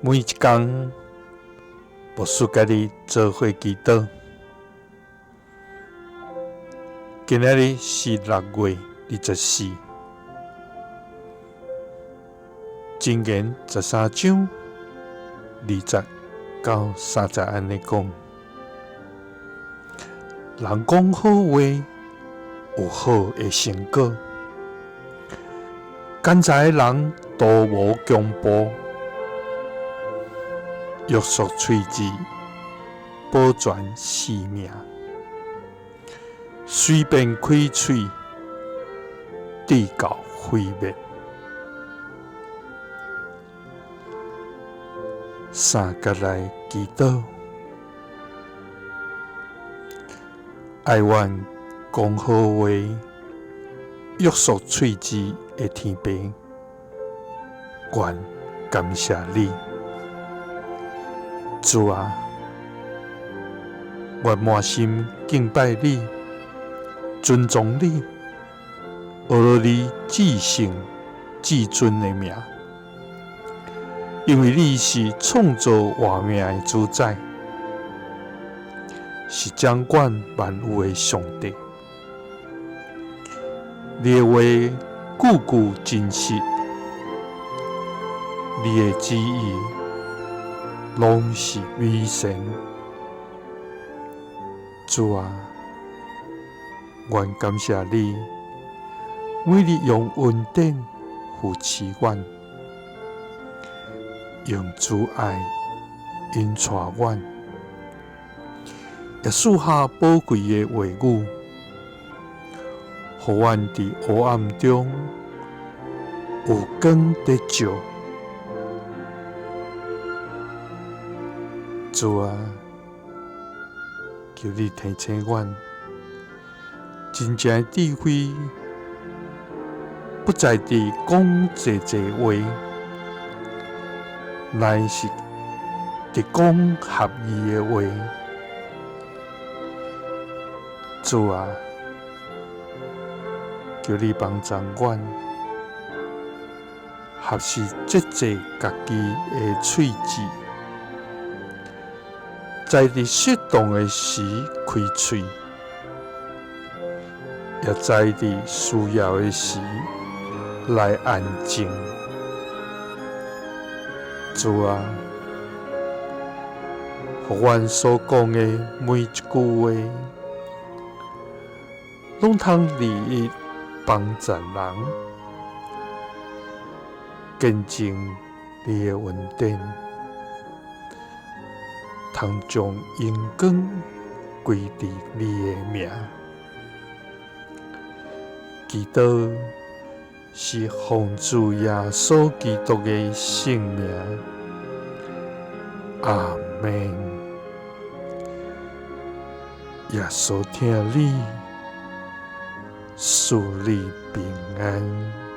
每一工，牧師佮你做伙祈禱。今仔日是6月24，箴言13章20到30按呢講：人講好話，有好的成果；奸詐的人圖謀強暴，約束喙舌，保全性命。隨便開喙，直到毀滅。三佮來祈禱，愛阮講好話，約束喙舌的天父，阮感謝你，主啊，阮滿心敬拜你，尊崇你，阿羅你至聖至尊的名，因為你是創造活命的主宰，是掌管萬有的上帝。你的話句句真實，你的旨意攏是美善。主啊，阮感謝你，每日用恩典扶持阮，用慈愛引帶阮，也賜下寶貴的話語，予阮佇黑暗中有光得照。主啊，求你提醒阮，真正的智慧不在佇講濟濟話，乃是佇講合意的話。主啊，求你幫助阮，學習節制家己的喙舌，知佇適當的時開喙，也知佇需要的時來安靜。主啊，予阮所講的每一句話，攏通利益幫助人，見證你的恩典，通將榮光歸佇你的名。祈禱是奉主耶穌基督的聖名。阿們。耶穌疼你，賜你平安。